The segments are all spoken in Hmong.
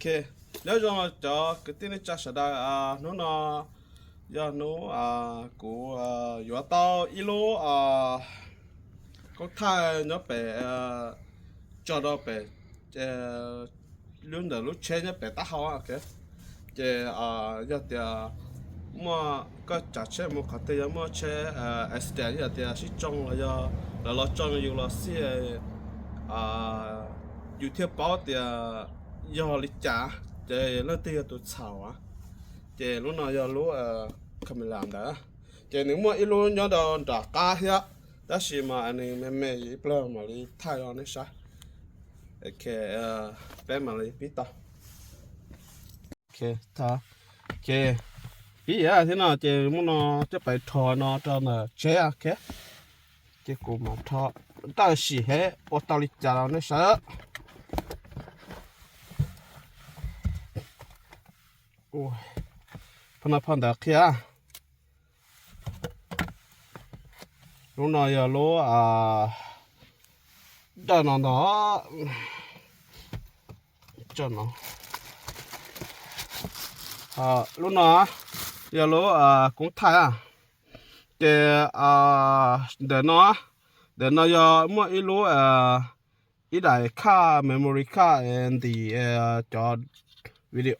Ok, nyob zoo cov kwv tij neej tsa sawv daws, hnub no yog hnub kuv yuav tau ib lub koob thaij nyob pem, tso rau pem lub ntawm lub tsheb nyob pem taub hau. Ces yog tias muaj koj tsav tsheb mus qhov twg yog muaj tsheb accident, yog tias sib tsoo los yog lawv los tsoo yus los xij, yus thiaj paub tias yog li cas, ces leej twg yog tus txhaum. Ces lub no yog lub camera ntawd, ces nws muaj ib lub nyob rau nram qab thiab, tab sis mas nws me me, ib pliag mam li thaij rau nej saib. Peb mam li pib tau. Ces pib thiab no ces muab no coj pais rho no rau ntawm tsheb. Ces kuv mam rho dawj sim seb ua tau li cas los nej saib. Phau no phau ntawv qhia. Lub no yog lub dawj no ntag. Lub no yog lub koob thaij. Ces ntawm no, ntawm no yog muaj ib lub, ib daim khaj memory card ntim cov video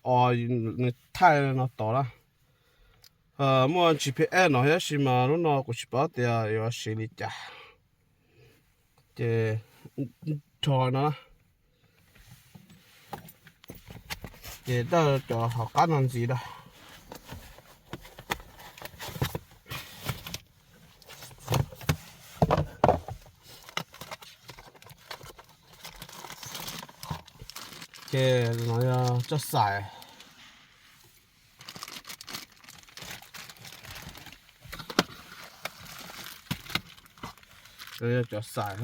nws thaij no tod na. Muaj G P S no thiab sis mas lub no kuv tsis paub tias yuav siv li cas. Ces rho no, ces dawj cov hauv qab no ntxiv da. Ces no yog cov xais. Yog cov xais.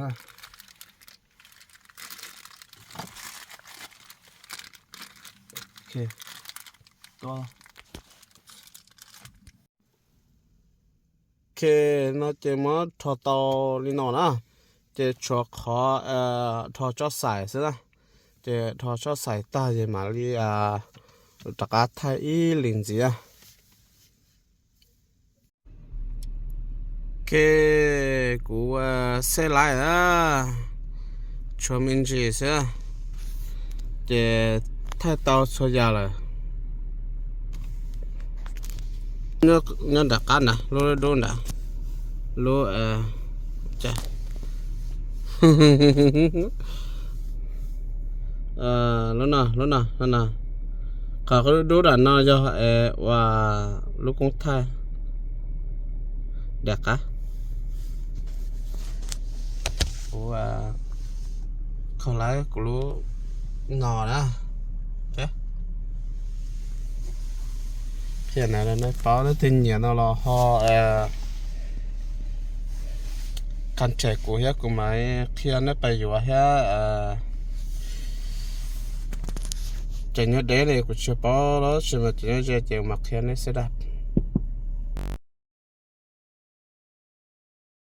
Ok, no ces muab rho tau li no na, ces tshuav qhov rho tsob xais xwb na. Ces rho tsob xais tag ces mam li rov qab thaij ib li ntxiv. Ok, kuv xeb laiv na, tshuav me ntsis xwb, ces thaij tau txhua yam lawm. Nyob nram qab ntawd, lub dub ntawd, lub, lub no, lub no, no, qhov dub dub nram no yog es uas lub koob thaij. Nram qab, kuv kho laiv kuv lub no na. Qhia na, nej paub leej twg nyiam no los ho contact kuv thiab kuv mam qhia nej pais yuav thiab. Ces nyob deb li kuv tsis paub los sis mas ces nyob ze ces kuv mam qhia nej xwb dag.